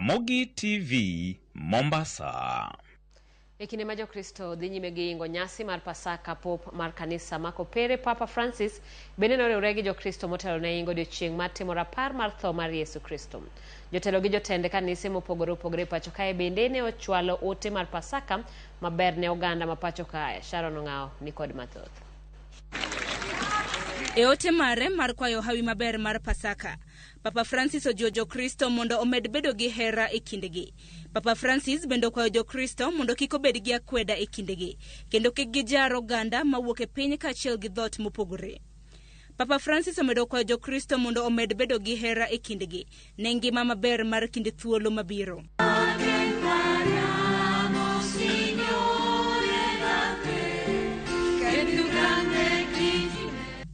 Ramogi TV, Mombasa. E kinde ma Jokristo dhi nyime gi ingo nyasi mar Pasaka, Pop mar kanisa ma Kopere Papa Francis bende noriwre gi Jokristo motelo ne ingo odiechieng' mar timo rapar mar tho mar Yesu Kristo. Jotelo gi jotend kanise mopogore opogore e pacho kae bende ne ochwalo ote mar Pasaka maber ne oganda ma pacho kae. Sharon Ong'awo ni kod mathoth. E ote mare mar kwayo hawi maber mar Pasaka, Papa Francis ojiwo Jokristo mondo omed bedo gi hera e kindgi. Papa Francis bende okwayo Jokristo mondo kik obed gi akweda e kindgi, kendo kik gijar oganda mawuok e piny kaachiel gi dhoot mopogore. Papa Francis omedo kwayo Jokristo mondo omed bedo gi hera e kindgi ne ngima maber mar kinde thuolo mabiro.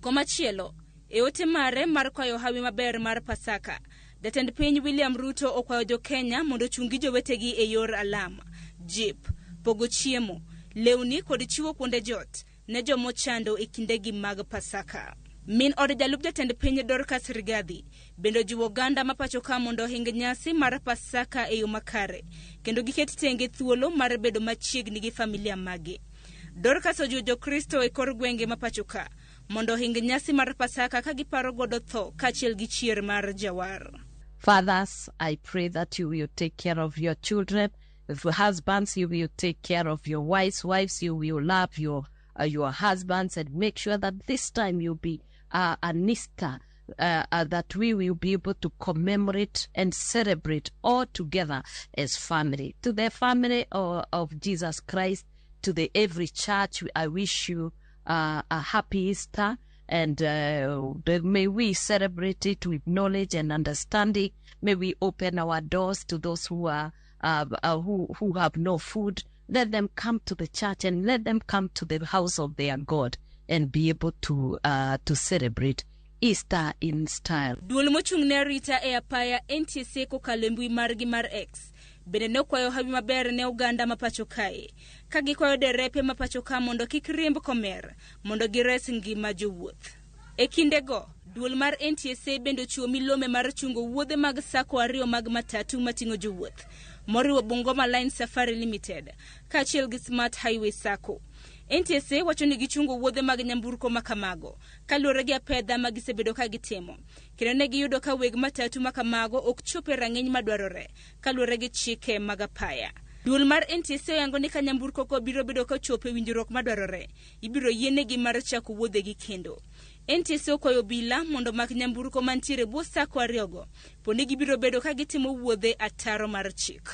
Komachielo, e ote mare mar kwayo hawi maber mar Pasaka, Jatend piny William Ruto okwayo jo-Kenya mondo ochung' gi jowetegi e yor alam, jip, pogo chiemo, lewni kod chiwo kuonde jot ne jomochando e kindegi mag Pasaka. Min od jalup jatend piny Dorcas Rigathi bende ojiwo oganda ma pacho ka mondo ohing nyasi mar Pasaka e yo makare kendo giket tenge thuolo mar bedo machiegni gi familia magi. Dorcas ojiwo Jokristo e kor gwenge ma pacho ka mondo ohing nyasi mar Pasaka ka giparo godo tho kaachiel gi chier mar Jawar. Fathers, I pray that you will take care of your children. If husbands, you will take care of your wives. Wives, you will love your husbands and make sure that this time you'll be an Easter, that we will be able to commemorate and celebrate all together as family. To the family of Jesus Christ, to the every church, I wish you a happy Easter, and may we celebrate it with knowledge and understanding. May we open our doors to those who are who have no food. Let them come to the church and let them come to the house of their God and be able to celebrate Easter in style. Duol mochung' ne arita e apaya NTSA kokalo e mbui margi mar X bende ne okwayo hawi maber ne oganda ma pacho kae ka gikwayo derepe ma pacho ka mondo kik riemb komer mondo gires ngima jowuoth. E kindego, duol mar NTSA bende ochiwo milome mar chungo wuodhe mag sacco ariyo mag matatu mating'o jowuoth moriwo Bungoma Line Safari Limited kaachiel gi Smart Highway Sacco. NTSA wacho ni gichungo wuodhe mag nyamburko ma kamago kaluwore gi apedha ma gisebedo ka gitimo kendo ne giyudo ka weg matatu ma kamago ok chop e rang'iny madwarore kaluwore gi chike mag apaya. Duol mar NTSA oyango ni ka nyamburko go biro bedo kochopo e winjruok madwarore, ibiro yienegi mar chako wuodhegi kendo. NTSA okwayo obila mondo omak nyamburko mantiere e bwo sacco ariyogo poni gibiro bedo ka gitimo wuodhe ataro mar chik.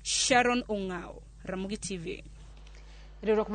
Sharon Ong'awo, Ramogi TV. Riwruok.